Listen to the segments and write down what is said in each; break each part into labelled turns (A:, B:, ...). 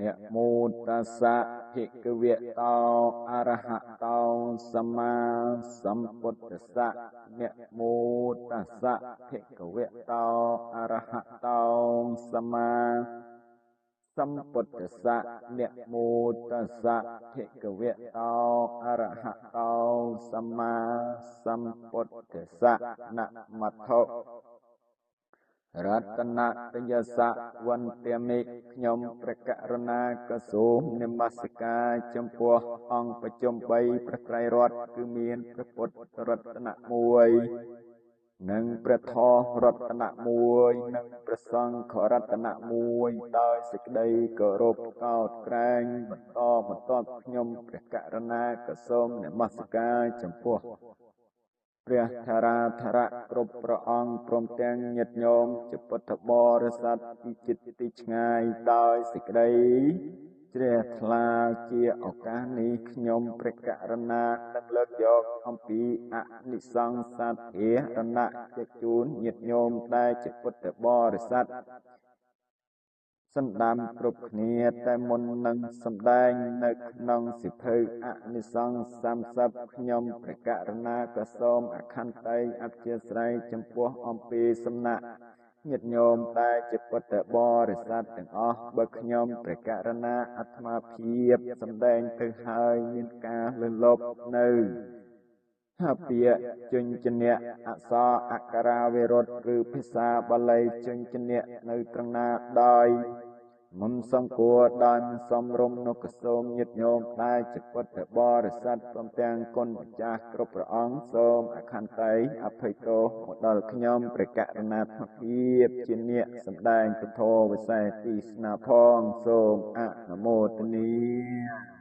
A: នមោតស្សៈភិក្ខវៈតោអរហតោសម្មាសម្ពុទ្ធស្សៈនមោតស្សៈភិក្ខវៈតោអរហតោសម្មាសម្ពុទ្ធស្សៈនមោតស្សៈភិក្ខវៈតោអរហតោសម្មាសម្ពុទ្ធស្សៈនមត្ថុរតនតយសៈវន្តាមិខ្ញុំព្រះករុណាក៏សូមនមស្ការចំពោះអង្គប្រជុំ3ព្រះត្រៃរតន៍គឺមានព្រះពុទ្ធរតនៈ1និងព្រះធម៌រតនៈ1និងព្រះសង្ឃរតនៈ1ដោយសេចក្តីគោរពកោតក្រែងបន្តបន្ទាប់ខ្ញុំព្រះករុណាក៏សូមនមស្ការចំពោះព្រះធរាធរៈគ្រប់ព្រះអង្គព្រមទាំងញាតិញោមជាពុទ្ធបរិស័ទទីជិតទីឆ្ងាយដោយសេចក្តីជ្រះថ្លាជាឱកាសនេះខ្ញុំព្រះករុណានឹងលើកយកអំពីអនិសង្សសាធារណៈជាជូនញាតិញោមដែលជាពុទ្ធបរិស័ទសន្តានគ្រប់គ្នាតែមុននឹងសម្ដែងនៅក្នុងសិភៅអនិសង្ស30ខ្ញុំព្រះករុណាក៏សូមអខន្តីអធ្យាស្រ័យចំពោះអំពីសំណាក់ញាតិញោមដែលជាពុទ្ធបរិស័ទទាំងអស់បើខ្ញុំព្រះករុណាអាត្មាភាពសម្ដែងទៅហើយមានការលលប់នៅពាក្យជញ្ជនៈអក្សរអក្ខរាវិរុទ្ធឬភាសាបាលីជញ្ជនៈនៅត្រង់ណាដោយមិនសំគួរដោយមិនសមរម្យនោះក៏សូមញាតិញោមដែលជាពុទ្ធបរិស័ទព្រមទាំងគុណម្ចាស់គ្រប់ព្រះអង្គសូមអខន្តីអភ័យទោសមកដល់ខ្ញុំព្រះករុណាភាពជាអ្នកសម្ដែងពធវិសេសទីស្នាផងសូមអនុមោទនា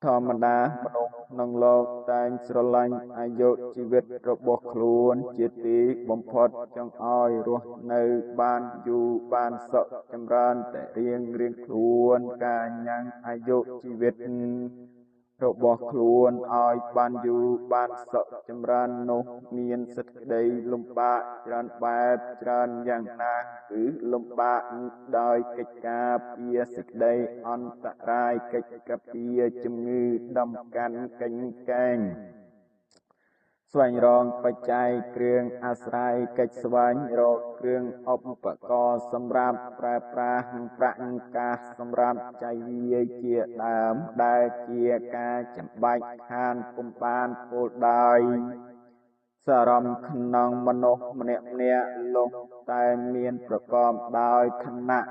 A: ធម្មតាមនុស្សក្នុងលោកតែងស្រឡាញ់អាយុជីវិតរបស់ខ្លួនជាទីបំផុតចង់ឲ្យរស់នៅបានយូរបានសុខចម្រើនតែរៀងរៀងខ្លួនការញ៉ាំងអាយុជីវិតរបស់ខ្លួនឲ្យបានយូរបានសុខចម្រើននោះមានសេចក្តីលំបាកច្រើនបែបច្រើនយ៉ាងណាគឺលំបាកដោយកិច្ចការពារសេចក្តីអន្តរាយកិច្ចការពារជំងឺដំកាន់កេងកែងស្វែងរកបច្ច័យគ្រឿងអាស្រ័យកិច្ចស្វែងរកគ្រឿងឧបករណ៍សម្រាប់ប្រើប្រាស់ប្រាក់កាសសម្រាប់ចាយវាយជាដើមដែលជាការចាំបាច់ខានពុំបានពោលដោយសរមក្នុងមនុស្សម្នាក់ម្នាក់លុះតែមានប្រកបដោយឋានៈ